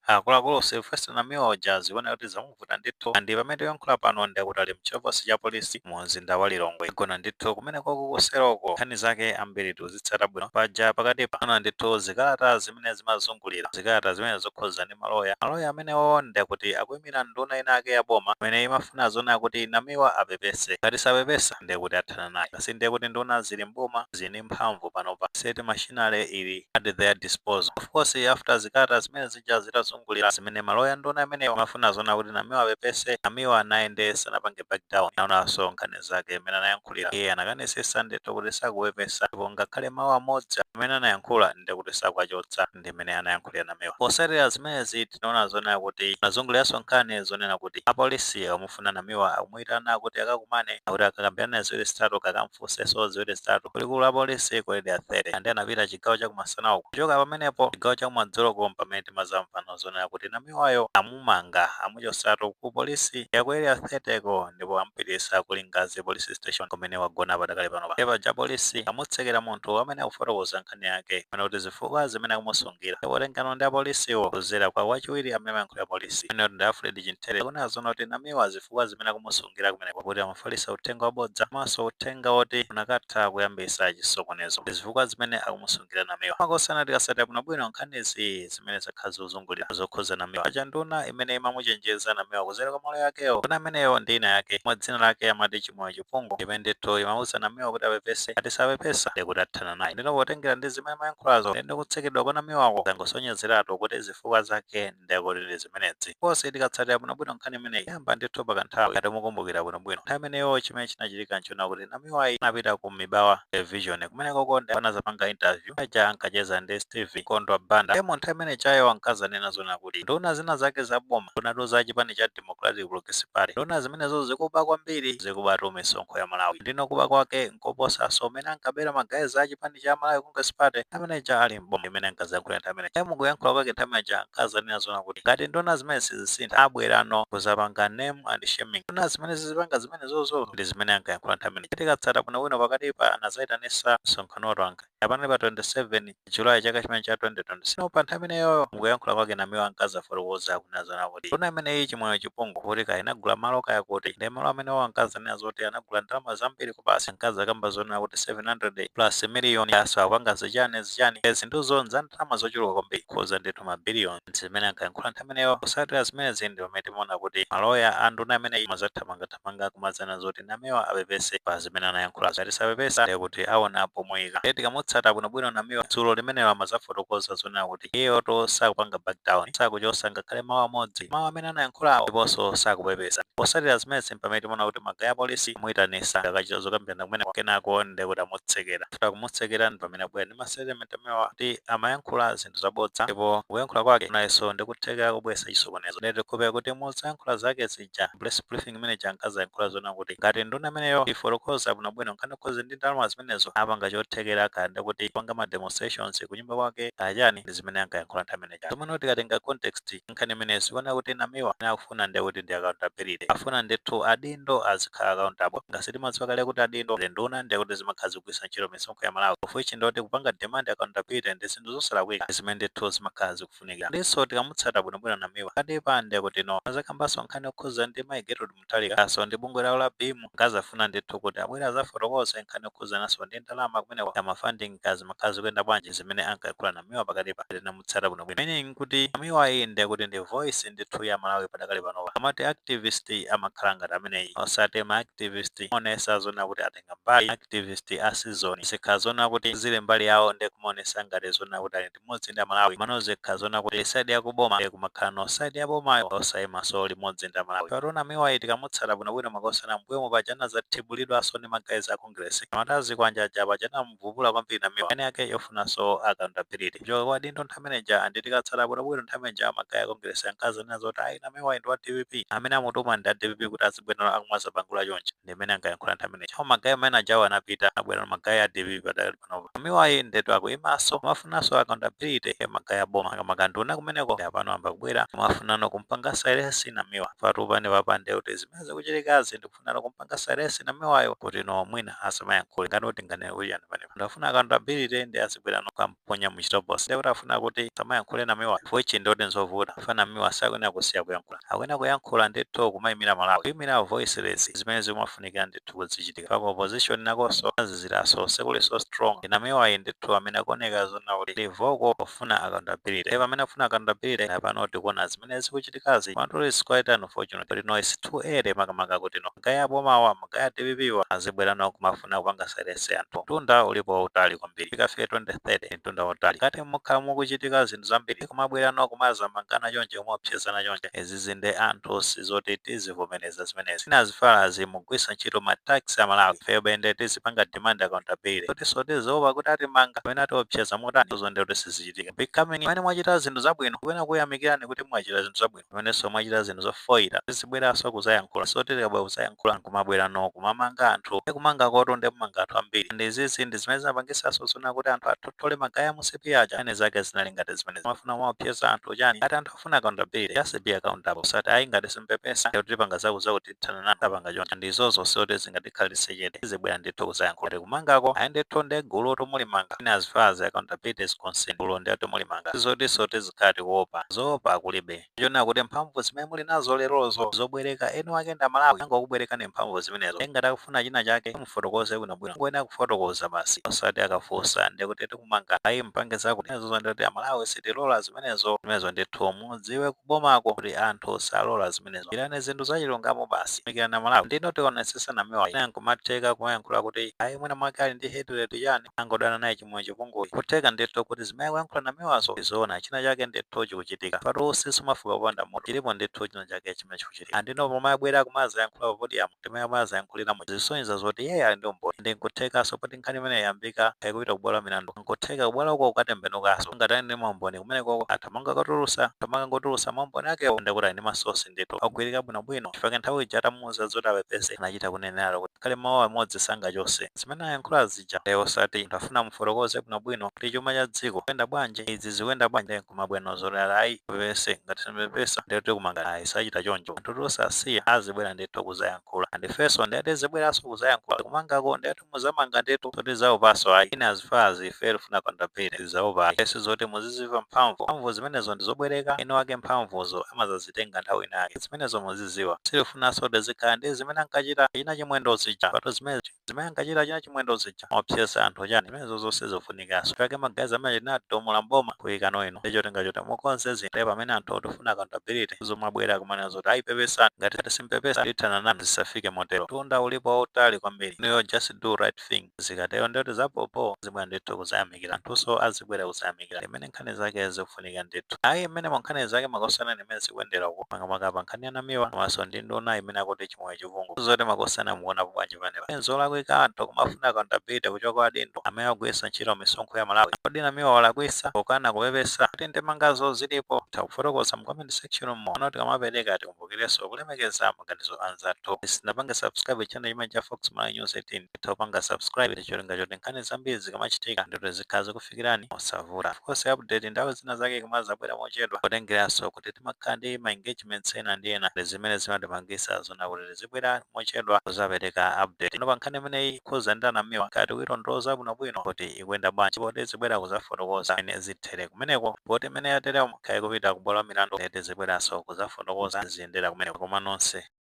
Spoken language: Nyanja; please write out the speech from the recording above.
Akuluakulu, Sylvester Namiwa uja zikuoneka kuti zamuvuta ndithu. Ndi pamene tikuyankhula pano, ndikuti ali mchitokosi cha polisi mu mzinda wa Lilongwe, gona ndithu kumeneko kuseroko. Nkhani zake ambiri tikuzitsata bwino. Paja pakatipa ana ndithu zikalata zimene zimazungulira, zikalata zimene zokhuza ndi maloya, maloya amenewo ndikuti akuyimira nduna ina ake ya boma imene imafuna zona kuti Namiwa apepese. Ngati sapepesa, ndikuti athana naye basi. Ndiye kuti nduna zili mboma, zili ndi mphamvu panopa, state machinery ili at their disposal. Of course, after zikalata zimene zija zitazungulira, zimene maloya nduna imeneyo amafuna zona kuti Namiwa apepese, Namiwa naye ndiye sanapange back down. Naonanso nkhani zake imene anayankhulira, iye anakanisisa ndithu kuti sakupepesa, ndipo ngakhale mawu amodzi amene anayankhula ndikuti sakuachotsa ndi mmene anayankhulira Namiwa. Posatira zimenezi, tinaona zonena kuti anazunguliranso nkhani zonena kuti apolisi amufuna Namiwa, akumuyitana kuti akakumane, akuti akakambirane ziwiri zitatu, kakamfunsenso ziwiri zitatu kulikulu la polisi ku Area 30. Andi anapita chigawo chakumasana uku. Kuchoka pamenepo, chigawo chakumadzuloko, pamene timazamvano zonena kuti Namiwayo amumanga, amuchosatu ku polisi ya ku Area 30 ko, ndipo amupitisa ku Lingadzi Police Station kumene wagona padakali panopa. Paja polisi amutsekera munthu amene akufotokoza nkhani yake amene kuti zifukwa zimene akumusungira. Potengano ndi apolisiwo, kuzera kwa wachiwiri amene amayankhulira polisi amene kuti ndi Alfred Chintere, akunena zona kuti Namiwa zifukwa zimene akumusungira kumeneko kuti amafalisa uthenga wabodza komanso uthenga woti unakatha kuyambisa chisokonezo, ndi zifukwa zimene akumusungira Namiwa. Makosana, tikasatira bwinobwino nkhanizi zimene zakhala zozungulira zokhuza Namiwa, paja nduna imene imamuchenjeza Namiwa kuzera kwa malo yakeyo, nduna imeneyo ndi ina yake mwa dzina lake amati Chimoyo Chipungu, imene ndithu imauza Namiwa kuti apepese, ati sapepesa ndikuti athana naye. Ndino potengera ndi zimene amayankhulazo ndi kutsekedwa kwa Namiwako, zangosonyezeratu kuti zifukwa zake ndikuti ndi zimenezi. Konse tikatsatira bwinobwino nkhani imeneyi yamba ndithu pakanthawi, ngati mukumbukira bwinobwino nthawi imeneyo, chimene chinachitika nchona kuti Namiwayi anapita ku Mibawa Television. Kumeneko ndi anazapanga interview aja, ankacheza ndi Steve Kondwa Banda. Emo nthawi imene chayo ankazanena zona kuti nduna zina zake za boma, ndunatu za chipani cha Democratic Progressive Party, nduna zimenezo zikuba kwambiri, zikubatu misonkho ya Malawi. Ndino kuba kwake nkoposaso umene ankabera magazi a chipani cha Malawi Congress Party amene cha ali mboma, imene ankazayankhula nthawi imene. Emo kuyankhula kwake nthawi imeneja ankazanena zona kuti ngati nduna zimene sizisintha, abwerano kuzapanga name and shaming nduna zimene zizipanga zimene zozo. Ndi zimene ankayankhula nthawi imene. Tikatsata bwinobwino, pakati pa anazayitanisa msonkhano wanga apanali pa 27 July chaka chimene cha 2026. No, pa nthawi imeneyoyo mukuyankhula kwake Namiwa ankazafotokoza kunazana kuti nduna imeneyi Chimoyo Chipungu kuti kaya inagula malo kaya kuti, ndi malo amenewo ankazanena zoti anagula ndalama zambiri kubasi, ankazakamba zonena kuti 700 plus million, aso akupanga zichani zichani, zinthuzo za ndalama zochuluka kwambiri, khuza ndithu mabiliyoni, zimene ankayankhula nthawi imeneyo. Kusatira zimenezi ndi pamene timaona kuti maloya a nduna imeneyi mazathamangathamanga kumazana zoti Namiwa apepese pa zimene anayankhula, ngati sapepesa ndiye kuti aona pomuyika. Ndiye tikamutsata bwinobwino Namiwa, dzulo limenelo amazafotokoza zonena kuti iyeyoto sakupanga back down, sakuchosa ngakhale mawu amodzi, mawu amene anayankhulawo, ndiponso sakupepesa. Posatira zimenezi, pamene timaona kuti magaya a polisi amuyitanisa akachita zokambirana kumene, kenako ndiye kuti amutsekera. After kumutsekera, ndi pamene abwera ndi ma statement amenewa kuti amayankhula zinthu zabodza, ndipo kuyankhula kwake nayenso ndikutheka kubweretsa chisokonezo. Ndiye tikupeza kuti muzayankhula zake zija, press briefing imene ankazayankhula zona kuti ngati nduna imeneyo ifotokoza bwinobwino nkhani khozi ndi ndalama zimenezo, apanga chothekera kaya ndikuti panga ma demonstrations kunyumba kwake kachani. Ndi zimene ankayankhula nthawi imeneja. Zomwe tikatenga context nkhani imene zikuona kuti Namiwa akufuna ndiye kuti ndi accountability, afuna ndithu adindo azikhala accountable. Ngasi timadziwa kale kuti adindo ndi nduna, ndiye kuti zimakhala zikugwiritsa ntchito misonkho ya Malawi, of which ndoti kupanga demand accountability ndi zinthu zosalakwika zimene ndithu zimakhala zikufunikira. Ndinso tikamutsata bwinobwino Namiwa kadipa, ndiye kuti no azakambanso nkhani yokhuza ndi Mayi Gertrude Mutharika aso ndi bungwe lawo la BEAM. Ngazafuna ndithu kuti abwere azafotokoze nkhani yokhuzananso ndi ndalama kumeneko ya funding, kazi makhala zikuyenda bwanji, zimene ankayankhula Namiwa pakatipa tinamutsata bwinobwino. Meaning kuti Namiwa iyi ndiye kuti ndi voice ndithu ya Malawi padakali panopa. Amati activist amakhala ngati ameneyi, osati ma activist onesa zona kuti atenga mbali, activist a season zikhala zona kuti zili mbali yawo, ndiye kumaonesa ngati zona kuti ali limodzi ndi Amalawi. Mano zikhala zona kuti side yakuboma, ndiye kumakhala no side ya bomayo, osayimaso limodzi ndi Amalawi. Patona Namiwa tikamutsata bwinobwino, makosana, mbuyomo pajana zathibulidwanso ndi magazi a Congress amatazi kwanja pajana mvupula kwambiri Namiwa ene yake yofunanso accountability kuchoka kwa adindo nthawi imeneja. Andi tikatsata bwinobwino nthawi imeneja, magayi a Congress ankazanena zoti ayi, Namiwa ndi wa DPP, amene amutuma ndi a DPP kuti azibwera akumazapangula chonchi, ndi amene ankayankhula nthawi imeneja. Magayi amene ajawo anapita, abwera magayi a DPP. Padakali panopa Namiwayi ndetu akuyimaso, amafunanso accountability ya magayi a boma, makanduna kumeneko. Apano amba kubwera amafunano kumpanga silence Namiwa. Patu pane papande kuti zimene zikuchitikazi, ndikufunano kumpanga silence Namiwayo kuti no mwina asamayankhule. Ngati kuti nganene kuti yani panepa ndafuna. Accountability ndi azibwera kamponya muchitokosi, ndekuti afuna kuti samayankhule Namiwa. Ichi ndoti nzovuta. Fana Namiwa sakuyenera kusiya kuyankhula, akuyenera kuyankhula ndithu, kumayimira Malawi, kuyimira voiceless, zimene zimafunikira ndithu kuzichitika. Pako opposition nakonso aziziraso sikuliso strong. Namiwa iyi ndithu amene akuoneka zona kuti ndi vocal pofuna accountability. Pamene afuna accountability, pano tikuona zimene zikuchitikazi. Komatu is quite unfortunate kuti no, it's too early, makamaka kuti no, ma guy abomawa, ma guy a DPP wa, azibwera no kumafuna kupanga silence anthu. Mtunda ulipo wautali kwambiri, ikafike 2030 mtunda wautali. Ngati mukhala mukuchitika zinthu zambiri, kumabwera no kumazamangana chonje, kumaopsezana chonje, izi zinde anthu sizoti tizivomereza zimenezi. Ina zifalazi mugwisa ntchito ma tax a Malawi, ifeyo bende tizipanga demand accountability, kuti so tiziopa kuti atimanga pamene atiopseza motani. Izo ndi kuti sizichitika. Becoming pamene mwachita zinthu zabwino, kapena kuyamikirani kuti mwachita zinthu zabwino, pamenenso mwachita zinthu zofoyira, tizibweranso kuzayankhula. So tikabwera kuzayankhula, kumabwera no kumamanga anthu, kumanga koto ndi kumanga anthu ambiri. Ndi izizi ndi zimene zimapangisanso zona kuti anthu atotole ma guy a MCP aja. Ene zake zinali ngati zimene mafuna kumaopseza anthu chani. Ati anthu afuna accountability, just be accountable. Usati ayi, ngati simpepesa kuti tipanga zaku zakuti tithana nanu, tapanga choncho. Ndizozo soti zingatikhalise chete, tizibwera ndithu kuzayankhula. Kuti kumangako ayi ndithu ndi gulu tomulimanga. In as far as accountability is concerned, gulu ndi tomulimanga. Sizoti soti zikhala tikuopa, zoopa kulibe. Chona kuti mphamvu zimene muli nazo lerozo zobwereka, enu ake nda Malawi angokubwerekani mphamvu zimenezo. Ngati akufuna china chake, mufotokoze bwinobwino, ngoyenera kufotokoza basi, osati akafunsa ndikuti tikumanga, ayi mpange zakuti. Zimenezo ndikuti Amalawi sitilola zimenezo. Zimenezo ndithu mudziwe kubomako kuti anthu salola zimenezo. Irani zinthu zachilungamo basi, mikirana Malawi. Ndino tionesesa Namiwa ina nkumatheka kumayankhula kuti ayi, mwina mwake ali ndi hatred chani, angodana naye chimwe chipunguyi. Kutheka ndithu kuti zimene kuyankhula Namiwazo izoona, china chake ndithu chikuchitika. Patu sisumafuka kupanda moto, chilipo ndithu china chake chimene chikuchitika. Andino pomwe abwera kumazayankhula pa podium, ndimene amazayankhuliramo, zisonyeza zoti iye ali ndi umboni. Ndi nkuthekanso poti nkhani imene yambika ikupita kubwalo la milandu, nkutheka kubwalo uko kukatembenukanso ngati ali ndi maumboni kumenekoko, athamanga katulusa, athamanga ngotulusa maumboni akewo, ndikuti ali ndi ma source ndithu agwirika bwinobwino. Chifukwa nthawi ija atamuwuza zoti apepese, anachita kunenera kuti khale mawu amodzi sangachose zimene ayankhula zija. Lero osati ndafuna mufotokoze bwinobwino kuti chuma cha dziko kuyenda bwanji, izi zikuyenda bwanji, nkumabwino zoti ayi, pepese, ngati simpepesa ndikuti kumanga. Ayi, sachita choncho. Anthu tosasiya azibwera ndithu kuzayankhula, andifenso ndiyati zibweranso kuzayankhula kumangako, ndiyati muzamanga ndithu zoti zaupaso. Ayi, ine as far as ife tifuna accountability, zaupa esi zoti muziziva mphamvu. Mphamvu zimenezo ndizobwereka, eno ake mphamvuzo amazazitenga nthawi inake. Zimenezo muziziwa. Silifunanso tizikhala ndi zimene ankachita china Chimwendo zija. Pato zimene ankachita china Chimwendo zija, maopsesa anthu chani, zimenezo zonse zofunikanso chake. Ma guys amene chinatomula mboma kuyikano ino ndicho tingachota mukonze zinthu. Pamene anthu tifuna accountability, zomabwera kumanena zoti ayipepesani, ngati simpepesa tithana nanu, zisafike motero. Tunda ulipo wautali kwambiri. Niyo just do right thing. Zikatero ndiyoti zapopo zibwera ndithu kuzayamikira, anthuso azibwera kuzayamikira imene nkhani zake zikufunika ndithu. Ayi, imene mwa nkhani zake makosana imene zikuyendera uko, makamaka pa nkhani ya Namiwa komanso ndi nduna imene akuti Chimwe Chipungu, zoti makosana mukuonapo bwanji panepa? Zolakwika anthu kumafuna accountability kuchoka kwa adindo amene agwiritsa ntchito misonkho ya Malawi? Kodi Namiwa walakwisa pokana kupepesa kuti ndemangazo zilipo? Takufotokoza mu comment section mo. Ano tikamapereka, tikumbukirenso kulemekeza maganizo anzathu. Sinapange subscribe channel chimene cha Fox Malawi News 18, topanga subscribe cholinga choti nkhani zambiri zikamachitika ndito zikhala zikufikirani mosavuta. Of course, update nthawi zina zake kumazabwera mochedwa, potengeranso kuti timakhala ndi ma engagements ena ndi ena, zimene zimatipangisa zona kuti tizibwera mochedwa kuzapereka update ino pa nkhani imeneyi khuza ndi Anamiwa. Kati kuitondoza bwinobwino kuti ikuyenda bwanji, poti zibwera kuzafotokoza ene zithere kumeneko, poti imene yateremo khaye kupita kubwalo la milandu, tizibweranso kuzafotokoza ziyendera kumeneko. Koma nonse.